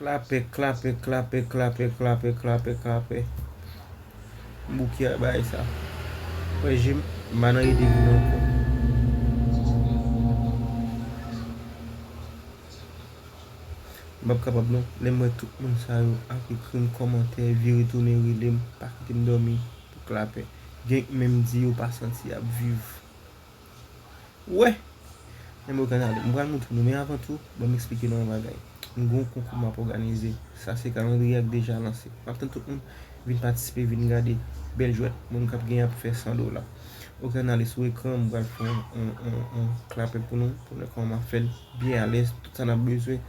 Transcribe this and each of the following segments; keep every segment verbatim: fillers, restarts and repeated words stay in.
Klape, klape, klape, klape, klape, klape, klape. M bouke ak bagay sa. Wè je m, m pa nan ide vin ankò. M p ap kapab non. Lè m wè tout moun sa yo ap ekri m kòmantè, vire tounen rele m, pa kite m dòmi pou klape. Gen k menm di yo pa santi y ap viv. Wè! Enben, ok, n ale. M pral montre nou, men avan tou, ban m eksplike nou yon bagay. M gen yon konkou m ap òganize. Sa se kalandriye a k deja lanse. M ap tann tout moun vin patisipe, vin gade bèl jwèt moun k ap genyen ap fè san dola. Ok, n ale sou ekran, m pral fè yon, yon, yon, yon klapè pou nou, pou nou wè kòman m ap fè l byen alèz, tout sa n ap bezwen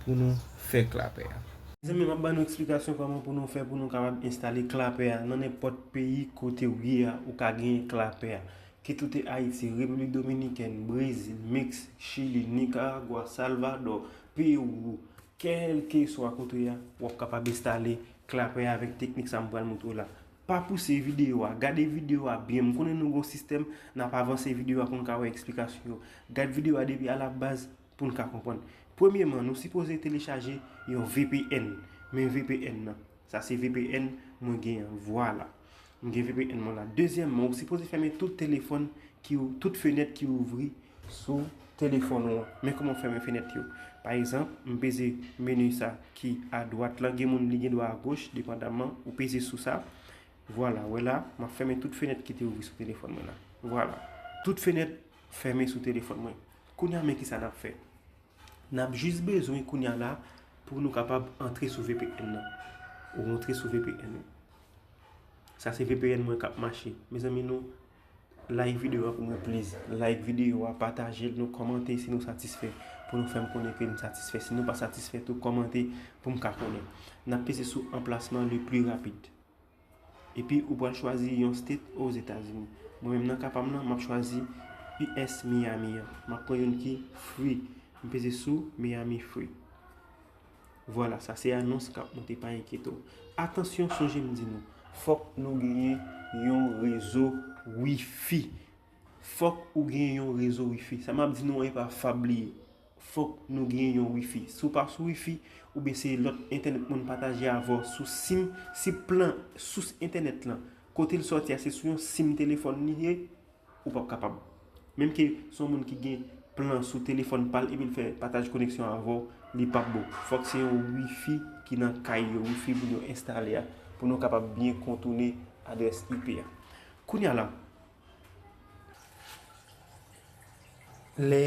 pou nou fè klapè a. Mezanmi, m ap ban nou eksplikasyon kòman pou nou fè pou nou kapab enstale klapè a nan nenpòt peyi kote w ye a, ou ka genyen klapè a. Kit ou te Ayiti, Repiblik Dominikèn, Brezil, Meksik, Chili, Nikaragwa, Salvadò, Pewou, kèlkeswa kote w ye a, w ap kapab enstale klapè avèk teknik sa m pral montre w la. Pa pouse videyo a, gade videyo a byen. M konnen nou gon sistèm, n ap avanse videyo a pou n ka wè eksplikasyon yo. Gad videyo a depi alabaz pou n ka konprann. Premyeman, nou sipoze telechaje yon V P N. Men V P N nan. Sa se V P N mwen genyen an. Vwala. M gen V P N mwen la. Dezyèmman, ou sipoze fèmen tout telefòn ki ou, tout fenèt ki ouvri sou telefòn ou an. Men kòman w fèmen fenèt yo. Pa egzanp, m peze meni sa ki adwat lan, gen moun li gen dwa agoch, depandaman, ou peze sou sa. Vwala, wè la, m ap fèmen tout fenèt ki te ouvri sou telefòn mwen la. Vwala. Tout fenèt fèmen sou telefòn mwen. Kounye a, men kisa n ap fè. N ap jis bezwen kounye a la pou nou kapab antre sou V P N nan. Ou antre sou V P N ou. Sa se V P N mwen k ap mache. Mezanmi, nou like videyo a pou mwen, please. Like videyo a, pataje l, nou kòmante si nou satisfè, pou nou fè m konnen ke n satisfè. Si nou pa satisfè tou, kòmante pou m ka konnen. N ap peze sou anplasman le pli rapid. Epi ou pral chwazi yon state Ozetazini. Mwen menm nan ka pa m nan, m ap chwazi U S Miami an. M ap pran youn ki free. M peze sou Miami free. Vwala, sa se anons k ap monte, pa enkyete w. Atansyon, sonje m di nou, fòk nou genyen yon rezo wifi. Fòk ou genyen yon rezo wifi. Sa m ap di nou an, e pa fab li ye. Fòk nou genyen yon wifi. Si w pa sou wifi, oubyen se lòt entènèt moun pataje avè w sou sim, si plan sous entènèt lan, kote l sòti a, se sou yon sim telefòn li ye, ou p ap kapab. Menm ke se yon moun ki gen plan sou telefòn pa l epi l fè pataj koneksyon avè w, li p ap bon. Fòk se yon wifi ki nan kay yo, wifi pou yo enstale a, pou nou kapab byen kontounen adrès I P a. Kounye a la, lè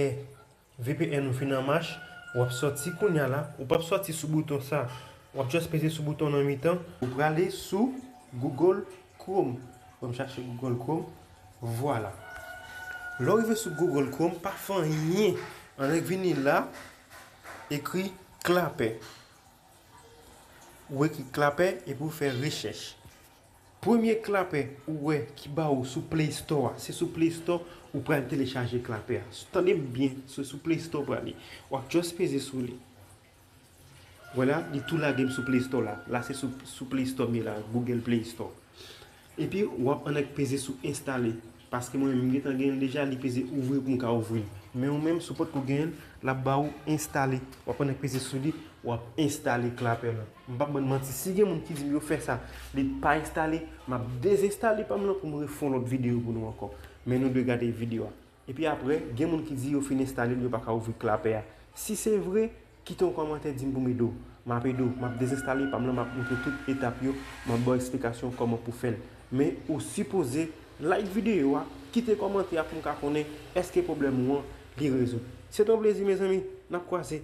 V P N ou fin an mach, w ap sòti kounye a la, ou p ap sòti sou bouton sa, w ap just peze sou bouton nan mitan, ou prale sou Google Chrome. Ban m chache Google Chrome. Vwala. Lè w rive sou Google Chrome, pa fè anyen. Annik vini la, ekri klapè. Ou ekri klapè epi w fè rechèch. Premye klapè ou wè ki ba ou sou Play Store a, se sou Play Store ou pral telechaje klapè a. Tande m byen, se sou Play Store w prale. W ap just peze sou li. Vwala, li tou lage m sou Play Store la. La se sou, sou Play Store m ye la, Google Play Store. Epi w ap annik peze sou enstale. Paske mwen menm m gentan genyen l deja, li peze ouvri pou m ka ouvri l. Men ou menm, si w potko genyen l, l ap ba ou enstale. W ap annik peze sou li, w ap enstale klapè lan. M p ap ban n manti, si gen moun ki di m yo fè sa, li pa enstale, m ap dezenstale pa m lan pou m refè yon lòt videyo pou nou ankò. Men nou dwe gade videyo a. Epi apre, gen moun ki di yo fin enstale l, yo pa ka ouvri klapè a. Si se vre, kite yon kòmantè di m pou m ede w. M ap ede w, m ap dezenstale pa m lan, m ap montre tout etap yo, m ap ba w eksplikasyon kòman pou fè l. Men ou sipoze like videyo a, kite kòmantè a pou m ka konnen èske pwoblèm ou an li rezoud. Se te yon plezi, mezanmi, n ap kwaze.